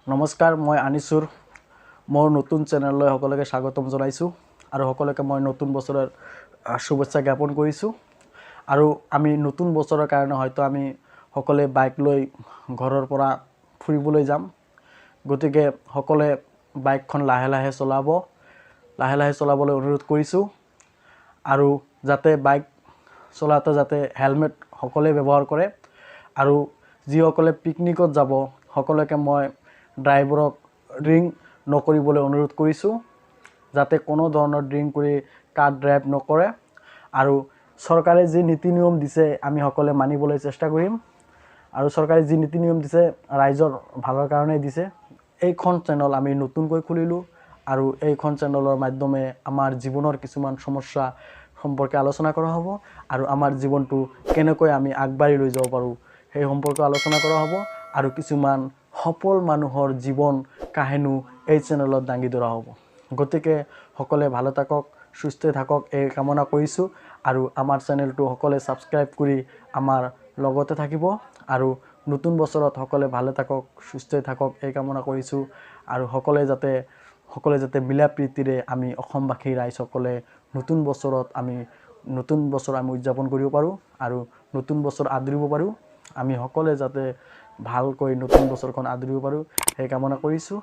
নমস্কাৰ, মই আনিছুৰ মোৰ নতুন চেনেললৈ সকলোকে স্বাগতম জনাইছোঁ আৰু সকলোকে মই নতুন বছৰৰ শুভেচ্ছা জ্ঞাপন কৰিছোঁ। আৰু আমি নতুন বছৰৰ কাৰণে হয়তো আমি সকলোৱে বাইক লৈ ঘৰৰ পৰা ফুৰিবলৈ যাম। গতিকে সকলোৱে বাইকখন লাহে লাহে চলাব, লাহে লাহে চলাবলৈ অনুৰোধ কৰিছোঁ। আৰু যাতে বাইক চলাওঁতে যাতে হেলমেট সকলোৱে ব্যৱহাৰ কৰে। আৰু যিসকলে পিকনিকত যাব, সকলোকে মই ড্ৰাইভাৰক ড্ৰিংক নকৰিবলৈ অনুৰোধ কৰিছোঁ, যাতে কোনো ধৰণৰ ড্ৰিংক কৰি কাৰ ড্ৰাইভ নকৰে। আৰু চৰকাৰে যি নীতি নিয়ম দিছে, আমি সকলোৱে মানিবলৈ চেষ্টা কৰিম। আৰু চৰকাৰে যি নীতি নিয়ম দিছে, ৰাইজৰ ভালৰ কাৰণেই দিছে। এইখন চেনেল আমি নতুনকৈ খুলিলোঁ আৰু এইখন চেনেলৰ মাধ্যমে আমাৰ জীৱনৰ কিছুমান সমস্যা সম্পৰ্কে আলোচনা কৰা হ'ব আৰু আমাৰ জীৱনটো কেনেকৈ আমি আগবাঢ়ি লৈ যাব পাৰোঁ, সেই সম্পৰ্কে আলোচনা কৰা হ'ব। আৰু কিছুমান সফল মানুহৰ জীৱন কাহিনীও এই চেনেলত দাঙি ধৰা হ'ব। গতিকে সকলোৱে ভালে থাকক, সুস্থ থাকক, এই কামনা কৰিছোঁ। আৰু আমাৰ চেনেলটো সকলোৱে ছাবস্ক্ৰাইব কৰি আমাৰ লগতে থাকিব। আৰু নতুন বছৰত সকলোৱে ভালে থাকক, সুস্থ থাকক, এই কামনা কৰিছোঁ। আৰু সকলোৱে যাতে মিলা প্ৰীতিৰে আমি অসমবাসী ৰাইজসকলে নতুন বছৰত আমি নতুন বছৰ আমি উদযাপন কৰিব পাৰোঁ আৰু নতুন বছৰ আদৰিব পাৰোঁ। আমি সকলোৱে যাতে ভালকৈ নতুন বছৰখন আদৰিব পাৰোঁ, সেই কামনা কৰিছোঁ।